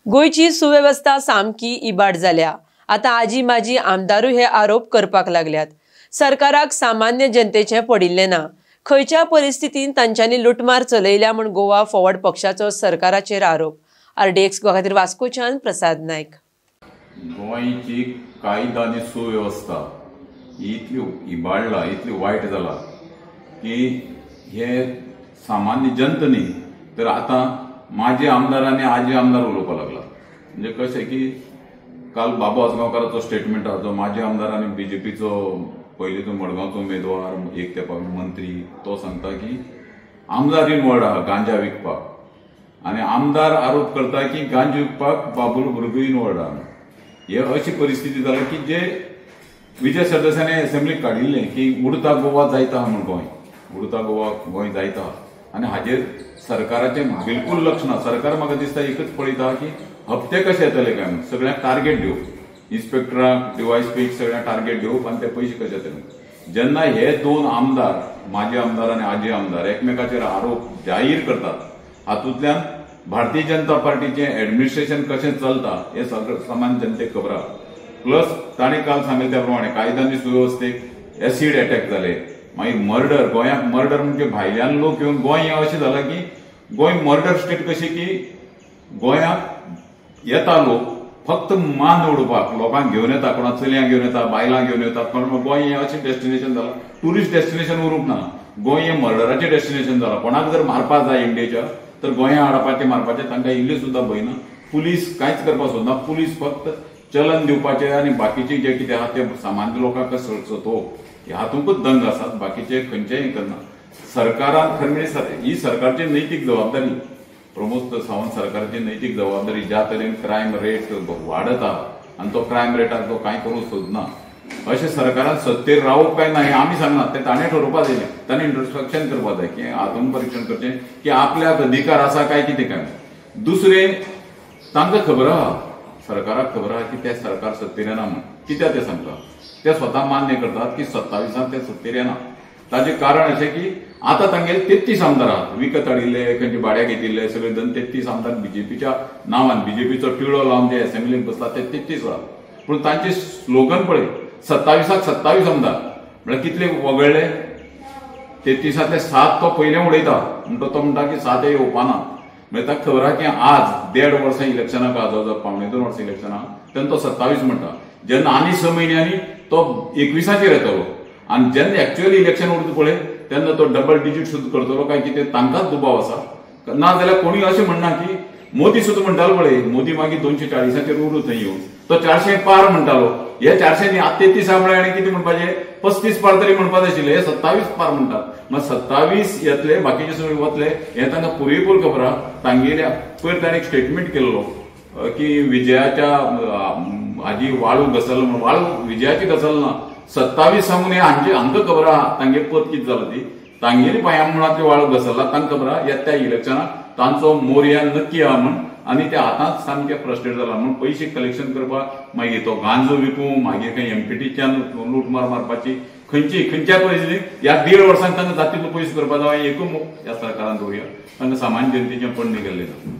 गोंयची सुवेवस्था सामकी इबाड जाल्या. आतां आजी माजी आमदारूय हे आरोप करपाक लागल्यात. सरकाराक सामान्य जनतेचें पडिल्लें ना. खंयच्या परिस्थितीन तांच्यांनी लुटमार चलयल्या म्हूण गोवा फॉरवर्ड पक्षाचो सरकाराचेर आरोप. आरडीएक्स गोवा खातीर वास्कोच्यान प्रसाद नायक. गोंयची कायदो आनी सुवेवस्था ही इतली इबाडला, इतली वायट जाला की हे सामान्य जनता न्ही तर आतां माजी आमदार आनी आजी आमदार उलोवपाक लागला. म्हणजे कशें की काल बाबू आजगांवकाराचो स्टेटमेंट आसा, जो माजी आमदार आनी बीजेपीचो पयलींचो मडगांवचो उमेदवार, एक तेंपाक मंत्री, तो सांगता की आमदार इनवॉल्ड आहा गांजा विकपाक आनी आमदार आरोप करता की गांजा विकपाक बाबूल भुरगो इनवॉल्ड आहा. हे अशी परिस्थिती जाल्या की जे विजय सरदेसायान एसेंब्लीक काडिल्लें की उडता गोवा जायता म्हूण, गोंय उडता गोवा गोंय जायता आनी हाजेर सरकाराचें बिलकूल लक्ष ना. सरकार म्हाका दिसता एकच पळयता की हप्ते कशे येतले काय म्हणून, सगळ्यांक टार्गेट दिवप, इन्स्पेक्टरांक डीवायएसपीक सगळ्यांक टार्गेट दिवप आनी ते पयशे कशे येतले. जेन्ना हे दोन आमदार, माजी आमदार आनी आजी आमदार, एकमेकाचेर आरोप जाहीर करतात, हातूंतल्यान भारतीय जनता पार्टीचें एडमिनिस्ट्रेशन कशें चलता हें सगळें सामान्य जनतेक खबर आसा. प्लस ताणें काल सांगलें त्या प्रमाणे कायदो आनी सुवेवस्थेक एसीड एटॅक जाले, मागीर मर्डर, गोंयांत मर्डर म्हणजे भायल्यान लोक येवन गोंय हें अशें जालां की गोंय मर्डर स्टेट कशी की गोंयांत येता लोक फक्त मान उडोवपाक, लोकांक घेवन येता, कोणा चलयांक घेवन येता, बायलांक घेवन येता. पण गोंय हें अशें डेस्टिनेशन जालां, ट्युरिस्ट डेस्टिनेशन उरूंक ना, गोंय हें मर्डराचें डेस्टिनेशन जालां. कोणाक जर मारपाक जाय इंडियेच्या तर गोंया हाडपाचें मारपाचें तांकां इल्लें सुद्दां भंय ना. पुलीस कांयच करपाक सोदना, पुलीस फक्त चलन दिवपाचें आनी बाकीचें जें कितें आहा तें सामान्य लोकांक सतोवप हातूंकच दंग आसात, बाकीचे खंयचेंय करना. सरकारान खरें म्हणजे ही सरकारची नैतीक जबाबदारी, प्रमोद सावंत सरकारची नैतीक जबाबदारी, ज्या तरेन क्रायम रेट वाडत आहा आनी तो क्रायम रेटाक तो कांय करूंक सोदना, अशें सरकारान सत्तेर रावप काय ना हें आमी सांगना, तें ताणें ठरोवपाक जाय, ताणें इंट्रोस्पेक्शन करपाक जाय की आत्मपरिक्षण करचें की आपल्याक अधिकार आसा काय कितें काय. दुसरें तांकां खबर आहा, सरकाराक खबर आहा की ते सरकार सत्तेर येना म्हूण. कित्याक तें सांगता, ते स्वता मान्य करतात की 27 ते सत्तेर येना. ताचें कारण अशें की आतां तांगेले 33 आमदार आहात, विकत हाडिल्ले, खंयचे भाड्याक घेतिल्ले, सगळे जण 33 आमदार बीजेपीच्या नांवान, बीजेपीचो टिळो लावन जे एसेंब्लीक बसतात ते 33 आहात. पूण तांचे स्लोगन पळय, 27 27 आमदार म्हळ्यार कितले वगळ्ळे, 33 7 तो पयलें उडयता म्हणटा, तो म्हणटा की 7 हे येवपाना. म्हळ्यार ताका खबर आहा की आज 1.5 वर्सां इलेक्शनाक आहा, जवळ जवळ 1.75 वर्सां इलेक्शनाक, तेन्ना तो 27 म्हणटा. जेन्ना आनी 6 म्हयन्यांनी तो 21 येतलो आनी जेन्ना एक्चुअली इलेक्शन उरता पळय तेन्ना तो डबल डिजीट सुद्दां करतलो काय कितें तांकांच दुबाव आसा. ना जाल्यार कोणूय अशें म्हणना की मोदी सुद्दां म्हणटालो पळय, मोदी मागीर 240 उरूं थंय येवन तो 400 पार म्हणटालो, हे 400 न्ही आतां 33 म्हळ्यार आनी कितें म्हणपाचें, 35 पार तरी म्हणपाक आशिल्लें, हे 27 पार म्हणटात. मात 27 येतले, बाकीचे सगळे वतले हें तांकां पुरेपूर खबर आहा. तांगेल्या पयर ताणें एक स्टेटमेंट केल्लो की विजयाच्या हाजी वाळू घसरलो म्हणून, वाळू विजयाची घसरल ना, 27 सांगून हे हांचे हांकां खबर आहा तांगे पत कितें जाला ती, तांगेली पांया मुळांतली वाळू घसरला तांकां खबर आहा. येता त्या इलेक्शनाक तांचो मोरया नक्की आहा म्हूण आनी ते आतांच सामके फ्रस्ट्रेट जाला म्हूण पयशे कलेक्शन करपाक मागीर तो गांजो विकूं, मागीर खंय एमपीटीच्यान लूटमार मारपाची, खंयची खंयच्या परिस्थितीक ह्या 1.5 वर्सांक तांकां जाता तितलो पयशे करपाक जाय, एकूय ह्या सरकारान दवरुया, तांकां सामान्य जनतेचें पडणे गेल्लें ना.